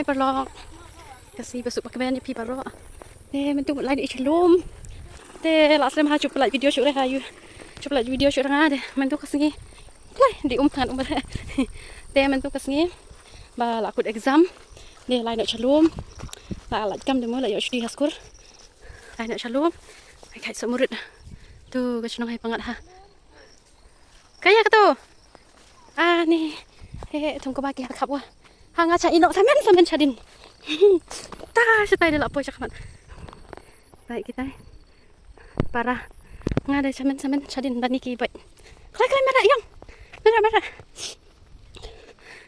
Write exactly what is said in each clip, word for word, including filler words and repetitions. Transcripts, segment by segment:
Paralok. Ka sngi ba suk ba kmen ïa phi baroh. Te mynta mut lai ïa sha lum. Te la slem ha, shu pynlait video shuh re ha ïa u. Shu pynlait video shuh re nga de. Mynta ka sngi. Lai di um tang um re. Te mynta ka sngi ba la kut exam. Te lai noh sha lum. La lait kam de mo, la ïoh shuti ha skul. Lai noh sha lum. Ai kai so murit. Tu ka shnong hai Pangat ha. Ka ïa katu. Ani. He, thung kaba ki ha khap wa. Ha nga cha inok samen samen shadien. Ta shatai de la poi sha khmat. Bai kitai. Para. Nga de samen samen shadien bani ki bai. Klai klai mara ïong. Mara mara.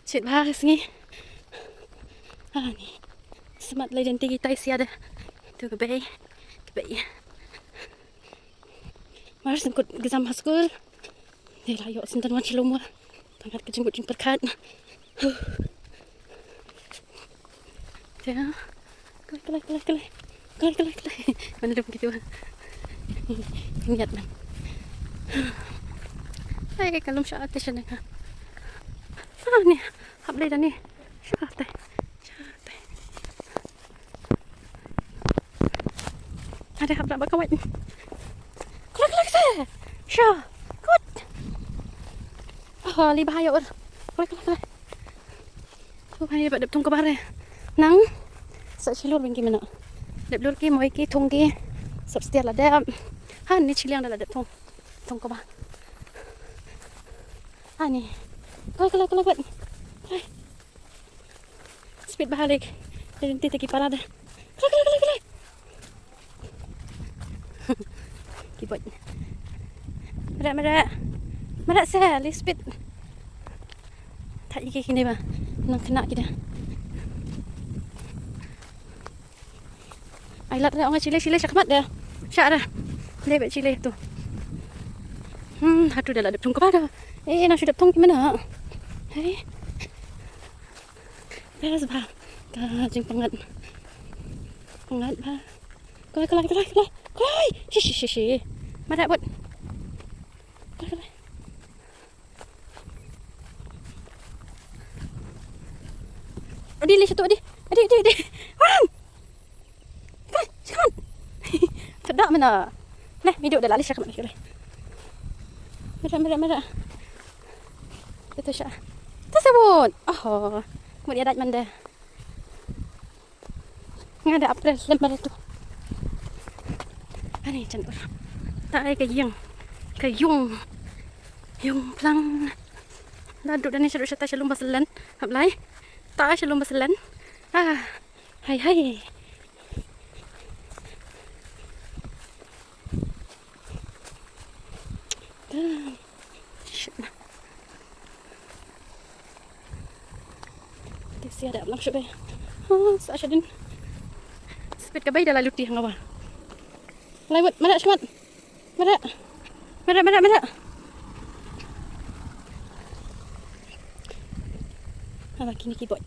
Shit ba sngi. Ani. Smat lai den tigi tai sia de. Tu ka bai. Ka bai. Mar syn kut exam ha skul. Te la ïoh sngewthuh wan sha lum wa. Tang kat ka jingkut jingpyrkhat. Te. Klai klai klai klai. Klai klai klai. Mana lum kitu. Ngiat man. Hai ka lum sha te sha nang. Ah ni. Hap lai da ni. Sha te. Sha te. Ada hap da ba kawat. Kala kala kala. Sha. Kawat. Ah li bahaya ur. Kala kala kala. Tu hani ba dep thung kaba re. Nang. Sa shilur bingki mena. Dep lur ki moi ki thung ki. Sap setia la dep. Han ni chiliang da la dep thung. Thung kaba. Hani. Kala kala kala kawat. Hai. Speed bha lek. Lynti te ki para de. Khlek, khlek, khlek, khlek. Ki bot. Mara, mara. Mara se, lynti speed. Thait ïa ki kine ba. Nang khynnah ki de. Ai lad re, ong ai chile, chile, shakhmat de. Sha re. Dei bad chile tu. Hmm, hatu de la dep thung kaba de. Eh, nang shu dep thung ki mena. Hei. Best ba. Ka jingpyngngad. Pyngngad ba. Kalai, kalai, kalai, kalai. Kalai. Shi, shi, shi, shi. Mara bot. Kalai, kalai. Adi, lynti satu, adi. Adi, adi, adi. Wan. Kai, shakhmat. Tedok mena. Nah, midu dah lali shakhmat lagi. Mera, mera, mera. Itu sha. Tu sebut. Oh. Mut ïa dait manda. Nga da April lem mera tu. Ani jan ur. Tai ka ïing. Ka ïung. Ïung plang. Da duk da ni sha duk sha tai sha lum ba selen. Hap lai. Tai sha lum ba selen. Ah. Hai, hai. Te sia da lang shuh be. Ha, sa sha dien. Speed ka bai da la luti hanga wa. Lai wut, mara shmat. Mara. Mara, mara, mara. Haba kini ki bot.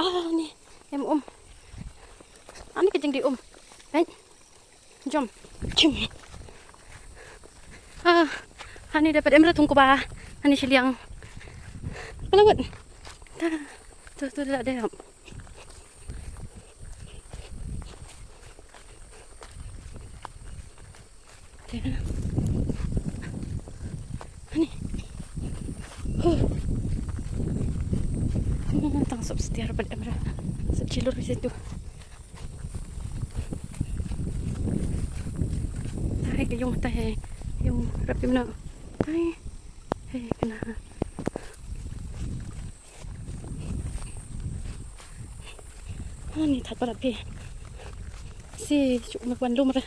Ah, ni. Em um. Ani ka jingdih um. Right? Jom. Jom. Ah, ani dapat em ra thung kaba. Ani shiliang. Kalawat. Ta. Tu, tu, dah, dah. Ani. Huh. Tang sop setia rapat em ra. Sep cilur di situ. Hai, ka ïung tai, hai. Ïung rap ïung na. Hai. Hai, kena. Ani that palat phi. Si, shu me wan lum re.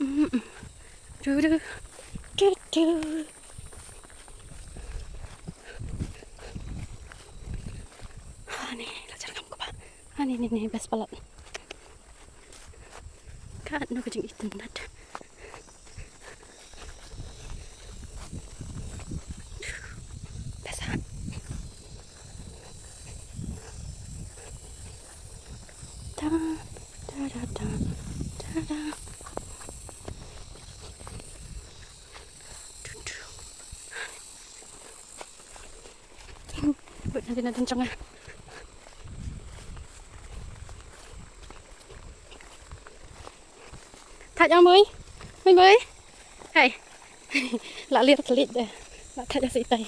Mm-mm. Du, du. Du, du. Ani, la jar kam kaba. Ani, ni, ni, best palat. Katno ka jingitynnad. Best ha. Nadien nadien jong nga. Thait ïa Mui. Mui, Mui. Hei. La lir klik de. La thait ïa sa itai.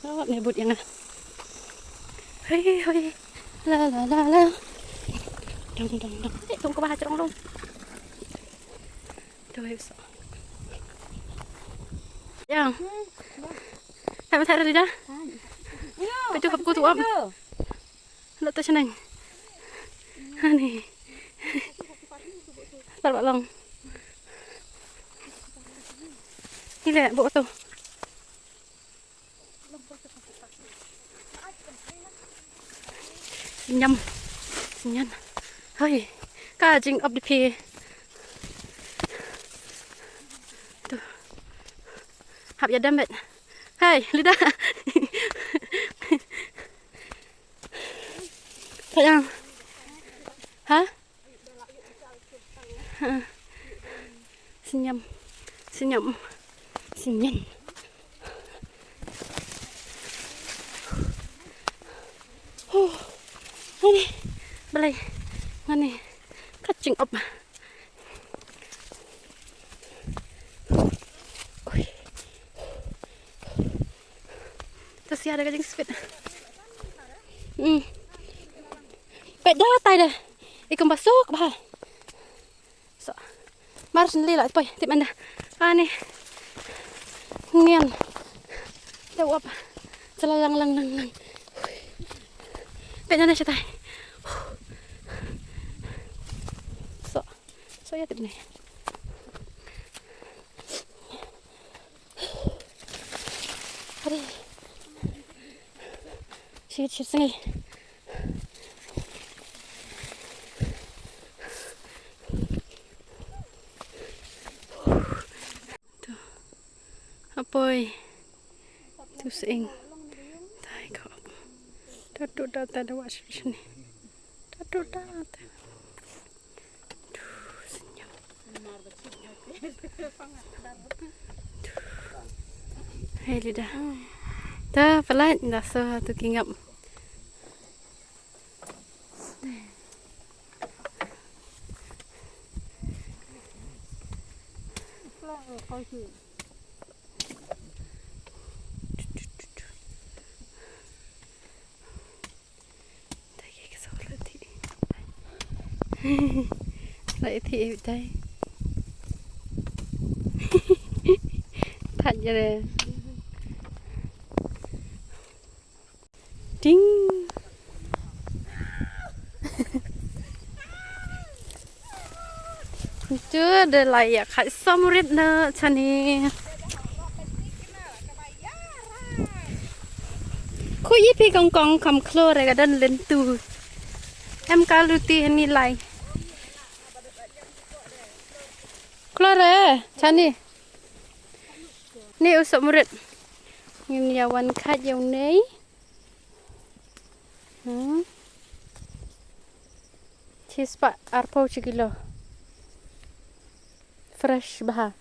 Oh, ne but ïa nga. Hoi, hoi. La, la, la, la. Dong, dong, dong. Eh, tong ko ba ha jrong long. Tu hei so. Yang. Hai, matai dah. Hai. Petu hap ku tu am. Lo tu senang. Ani. Tar ba long. Ile, bu tu. Nyam. Nyan. Hoi. Ka jing up di phi. Tu. Hap ïa dam bet. Hei, Lida. Sayang. Ha? Ha. Senyum. Senyum. Senyum. Huh. Ngani. Balai. Ngani. Catching up. Ui. To sia da ka jingsngewsih. Hmm. Peit da tai da. I kumba suk bha. So. Mar shen li la poi tip anda. Ani. Ngian. Da wap. Sala lang lang lang lang. Peit na shatai. So. So ïa tip ni. Hari. Shit, shit, sngi. Tu. Apoi. Tu sing. Tai ko. Tatu da ta da wa sini. Tatu da ta. Hei Lida. Ta palat da so tu kingap. Lait thi tai. Thait jare. Ding. Tu de lai ïa khat samrit na chani. Khu i pi kong kong kam khlor re ka don lentu. Em ka luti hani lai. Khlor re chani. Ni u samrit. Ngin ïa wan khat ïa u nei. Hmm. Chispah arphew shi kilo. Fresh bha.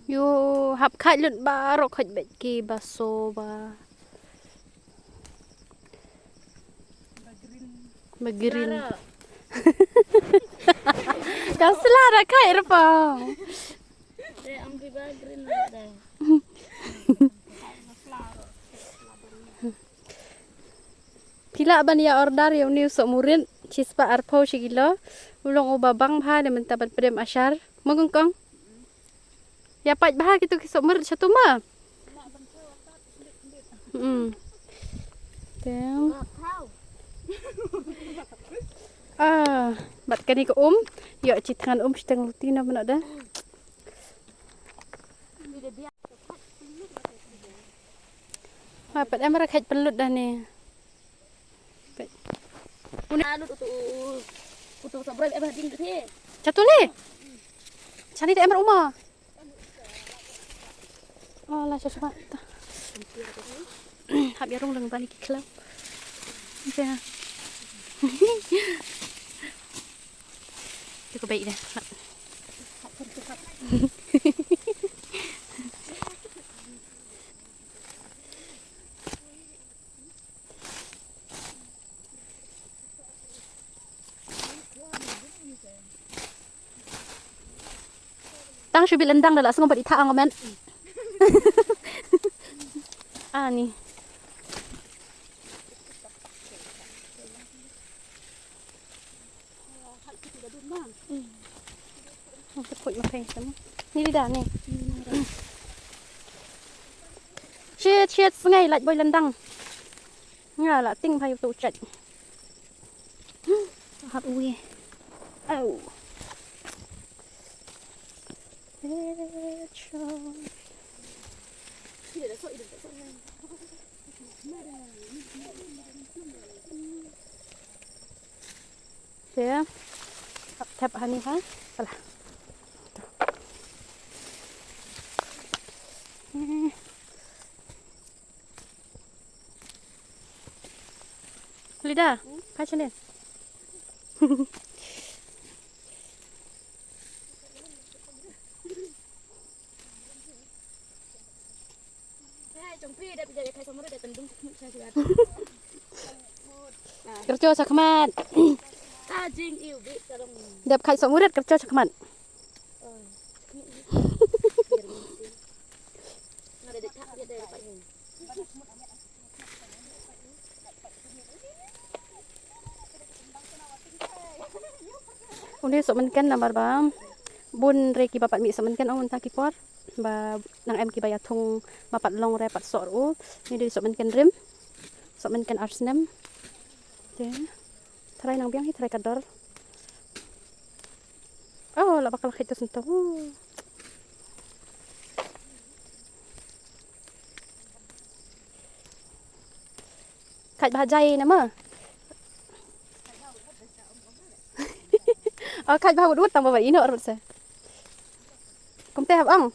Ïoh hap khat lut baroh khat bad ki baso ba. Ba green. Ka sla ra kai ra pa. Te am ki ba green la dai. Phi lah ban ïa order ïa une u sohmurit shispah arphew shi kilo. U long uba bang bha ne mynta ban pdem ashar. Mo kong kong. Ïa pait bha kito ki sohmurit shatu ma. Hmm. Te. Ah, bad kane ka um, ïoh shi thngan um shi tang luti na mano da. Ha, pat em ra khat pynlut da ne. Pat. Una lut utu utu sabrai em ding te. Shatu le. Shani da em ra uma. Oh, la sha sha ta. Hap ïa rung lang bani ki khlem. Ja. Te ka beit de. Tang shu bit lyndang da la sngew bad i thah ong men. Ani. Ni da ni. Shit, shit, sngew lait boi lyndang. Nga la ting bha ïa uto u chat. Hap uwi. Au. Te. Hap tap hani ha. Alah. Lida, kai chane. Kyrcho shakhmat. Dep khat sohmurit kyrcho shakhmat. Une sohmynken namar ba bun re kiba pat mih sohmynken ong mynta ki por ba nang em kiba ïathung ba pat long re pat soh ruh. Une dei sohmynken rim, sohmynken arsnem. Te tharai nang biang hi tharai ka dor. Oh, la bakal khit tu sento. Khat ba jai na ma. Oh, khat ba wut wut tang ba ino ar se. Kum te hab ang.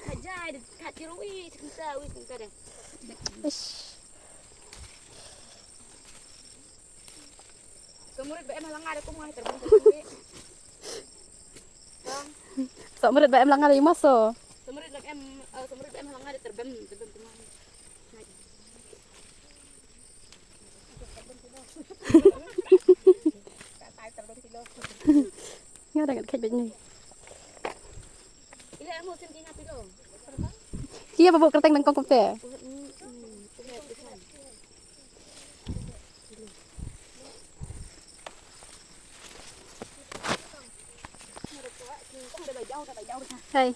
Khat jai, khat kirui, sekumta, wis kumta deh. Ish. Sohmurit ba em ha langa da kum ngai terbem terbem. Sohmurit ba em langa da ïa maso. Sohmurit ba em, eh, sohmurit ba em ha langa da terbem terbem terbem. Nga da ngat khat bad ni. Ila mo sim kinga pilo. Kia babu kerteng nang kong kumte. Hai.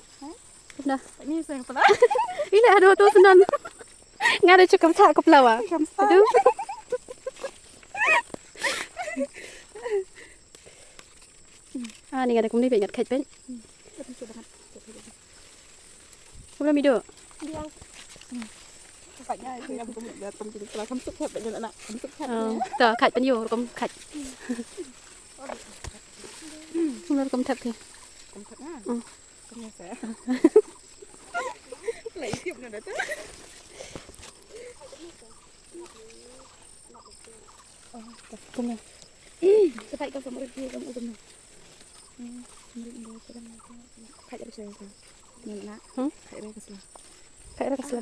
Dah. Ini saya pula. Ila aduh tu senang. Nga da chuh kam sah ka plawa. Aduh. Ah, ni nga da kumne peit ngat khat peit. Kumne mi do. To khat peit yu rukom khat. Kumne rukom thep ki. Kumne sa. Kumne. Ka thait ka sohmurit ki kam u kumne. Sohmurit ndo ka dang thait ka sla. Hmm? Thait ka sla. Thait ka sla.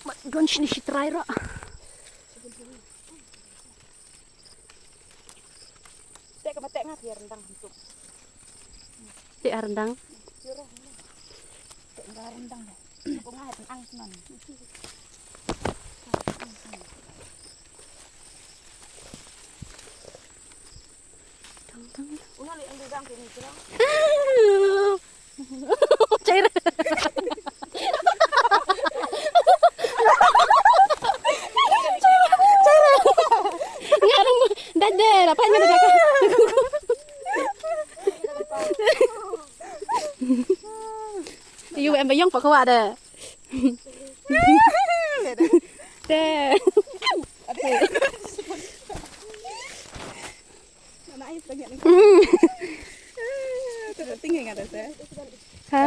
Mat don shini shi trai ra. Te ka ma te nga phi rendang hansup. Te rendang. Te nga rendang. Ko nga hep ang snan. Tang tang. Una li ang dang kini sila. Chair. Ngarang dad de, apa yang ada dah? Yu em ba yong pa kwa de. Te. Ha?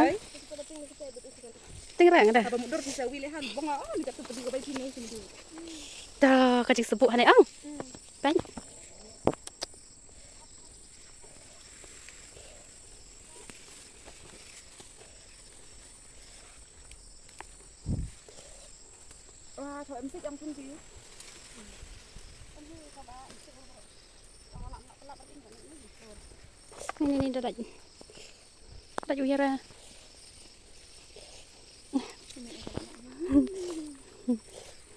Ting Ka nga da. Haba mutdur phi sa wi leh han bong ah, oh, ni ka tu pedi ka bai phi ne sini. Da ka jingsebuh hane ang. Bang. Wah, thok em sik ang pun ji. Ni ni ni da dai. Dai u yara.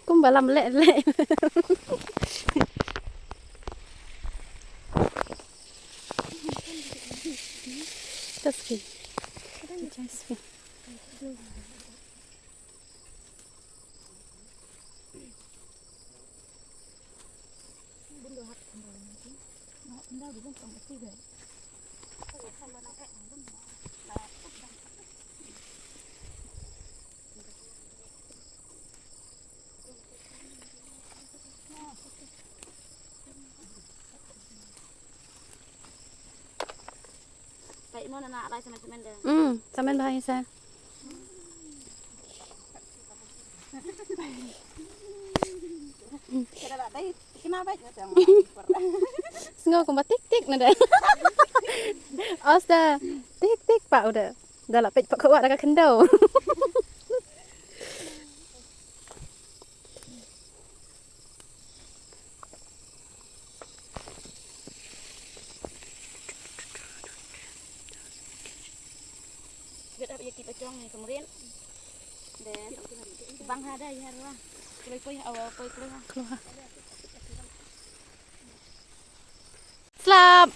Kumba lam leh leh. Taski. Taski. Peit mo na, na, lai samen, samen de. Hmm, samen bha ïa sa. Kena dei, kena baik na tang. Sngew kumba tik tik na dei. Os da tik tik pa u da. Da la peit pa ka wah da ka khyndew. Bit hap ïa ki pachong ni kemrin. Deh. Bang ha da ïa ruh. Kloi poi, awa poi kloi ha. Kloi ha. Slap.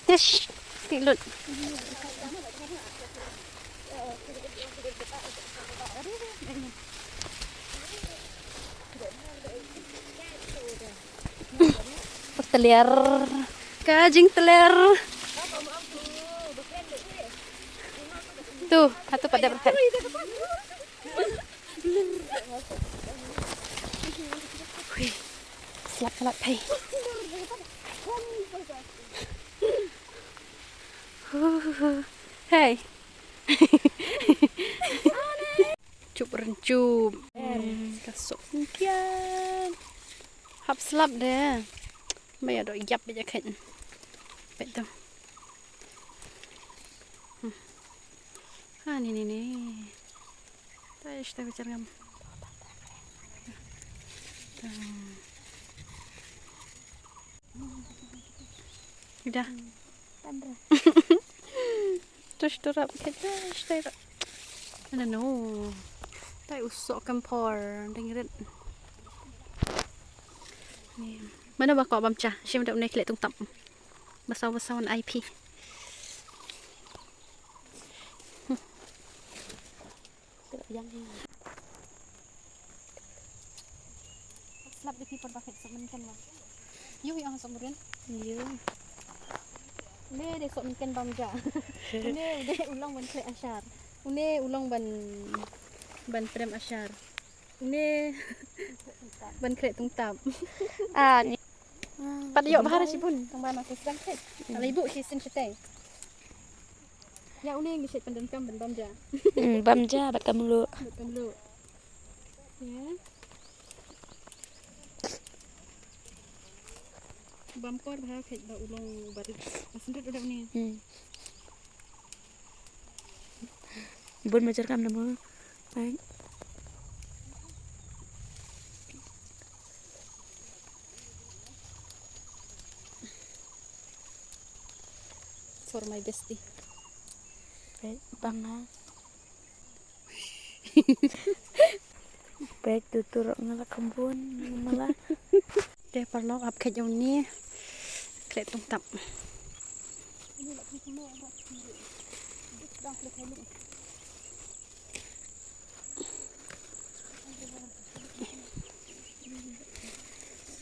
Tish. Tik lut. Tler. Ka jingtler. Tu, satu pada berkat. Hui. Slap slap, hey. Hey. Chup rynchup. Hmm, ka sok kiad. Hap slap de. Ba ïa doh ïap ba ïa khet. Peit tam. Hmm. Ha ni ni ni. Tai stai bichar ngam. Tam. Ida. Tandra. Tush turap kita stai. Ano no. Tai usok kempor dengrit. Ni. Mana ba ko bam cha? Shim da une khleh tungtap. Basaw basaw na I P. Yang. Slap de ki por ba khet sok mynken ma. Yu yu ang sok mynken. Yu. Une de sok mynken bam ja. Une une u long ban khleh ashar. Une u long ban ban prem ashar. Une ban khleh tungtap. Ah, ni. Pat ïoh bha ra shibun tang ba na ka sdang khet. Ala ibu shi sin shatei. Ïa une ngi shet pyndonkam ban bam ja. Hmm, bam ja bad ka mluh. Bad ka mluh. Ïa. Bam por bha khet ba u long barit. Asndut u da une. Hmm. Bun majar kam namo. Bye. For my bestie. Bye, bang ha. Bye, tutur nga la kambun, nga la. Te paralok ap khet ïa une. Khleh tungtap.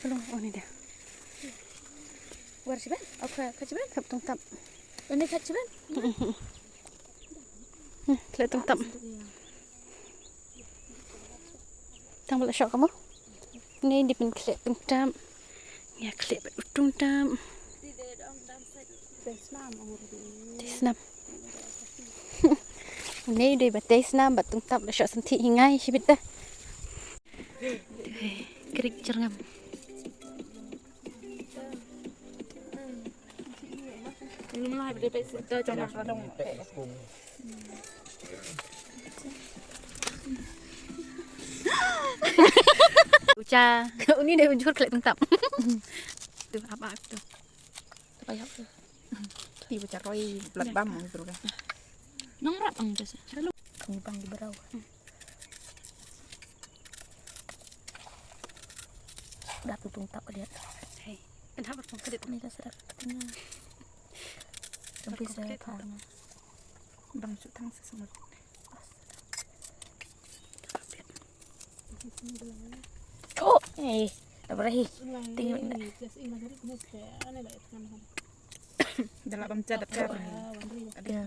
Pelung, oh, ni dia. War siban? Apa ka siban? Khleh tungtap. Ini ka siban? Hmm, khleh tungtap. Tang ba la shoh ka mo. Ni dei ban khleh tungtap. Ïa khleh bad u tungtap. Dei snam. Une dei ba tei snam bad tungtap la shoh synthi hi ngai shibit te. Krik jyrngam. Ucha, uni dei ujur khlek tungtap. Tu apa tu? Apa ya tu? Ti bacha roi blat bam ang tu kan. Nong rap ang tu sa. Selalu kang bang di berau. Dah tu tungtap dia. Hei, kenapa kau kedip? Ni dah sedap tengah. Sampai saya paham. Bang sutang sesemut. Oh, eh, tak berahi. Tinggal nak. Dalam bam cadat ka. Ya.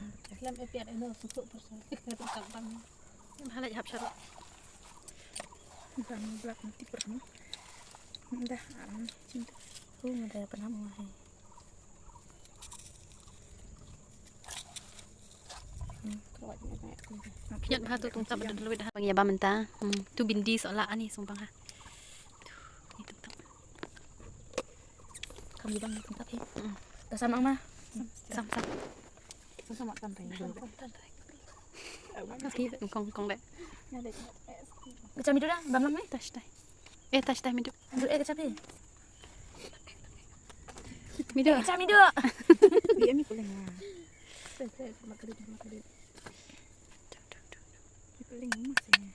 Halai hap syarok. Bam blak nanti pernah. Dah, alam cinta. Oh, ada apa nama hai? Nyat bha tu tungtap ba dun lwit ha. Bang ïa ba mynta. Hmm, tu bindi soh la ani sung bang ha. Tu, ni tungtap. Kam ïa bang tungtap hi. Hmm. Ta sam ang ma. Sam, sam. Sam, sam, tan reng. Kong, kong deh. Ka cham idu da, bam lang ni. Tash tai. Eh, tash tai midu. Midu, eh, ka cham hi. Midu. Midu. Dia mi puleng lah. Puleng rumah sini.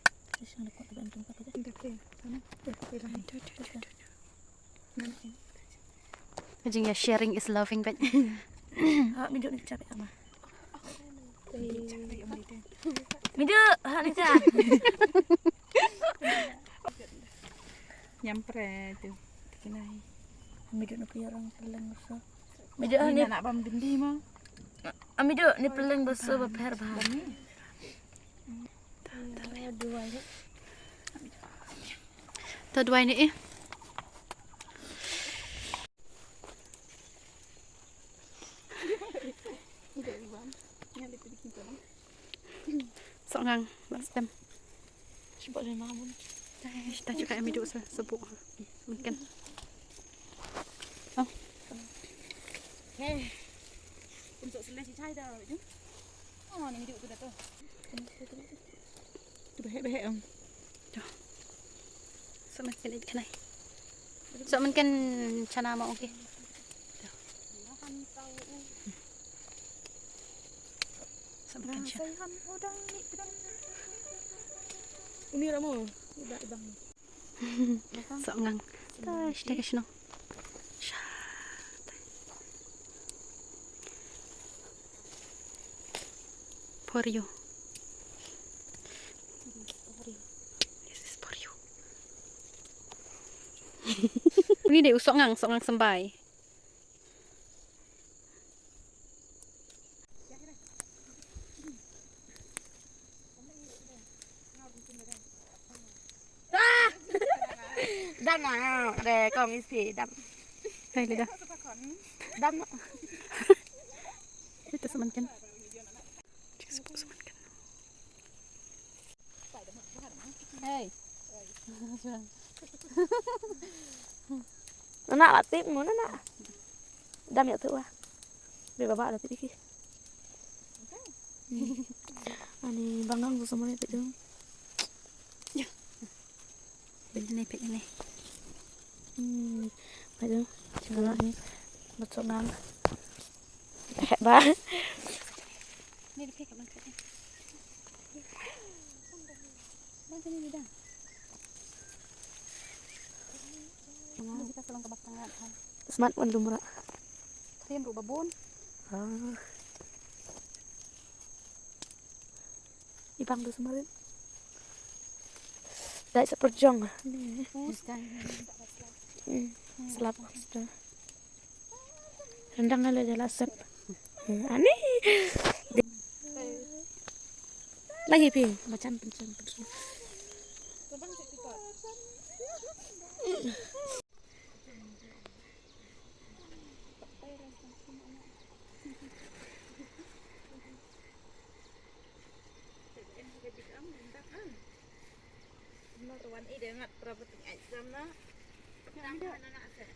Jing ya sharing is loving, but. Ha, midu ni ka cham hi ama. Midu, ha ni ka. Nyam pre tu. Tikinai. Midu nu pia orang peleng so. Midu ni nak bam bindi ma. Amidu ni peleng beso ba pher ba. Ta duai ni eh. Soh ngang, last time. Sibuk lima mun. Dai, ta juga yang hidup se-, sebuk. Mungkin. Oh. Hei. Untuk selesai cai dah, jom. Oh, ni hidup tu dah tu. Tu behek-behek, em. Tu. Sa mynken ïa kane. Sa mynken chana ma, okay. Tu. Sa mynken chana. Uni ramo. Udah ibang. Sok ngang. Tash, tash, no. Sha. For you. This is for you. Uni dei u sok ngang, sok ngang symbai. Ah! Dam na, de kong isi dam. Hai, Lida. Dam. Ito sa mynken. Just po sa mynken. Hey. Nana, la tip mo, nana. Dam ïa tu wa. Be baba la tip ki. Ani bangang tu sama ni tu. Peit ïa ni, peit ïa ni. Hmm. Peit ïa ni. Ba sok ngang. Heh ba. Ni, peit kat bang kat ni. Bang kat ni, bang. Smat wan lumra. Krim ruh ba bun. Ah. Ibang tu semarin. Dai sa perjong. Ni. Hmm. Slap. Rendang ala jala set. Hmm, ani. Lagi pi, macam pencen pencen.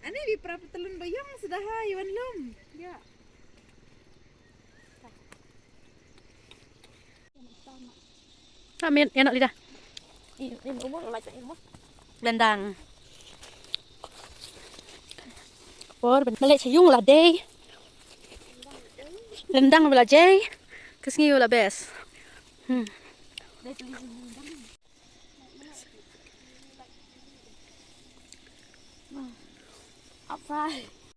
Ani bi pra pytlun ba ïong sdang ha ïwan lum. Amin, ïa na Lida. Lendang. Por ban mele cha yung la dei. Lendang wala jai. Kesngi wala bes. Hmm. Apa?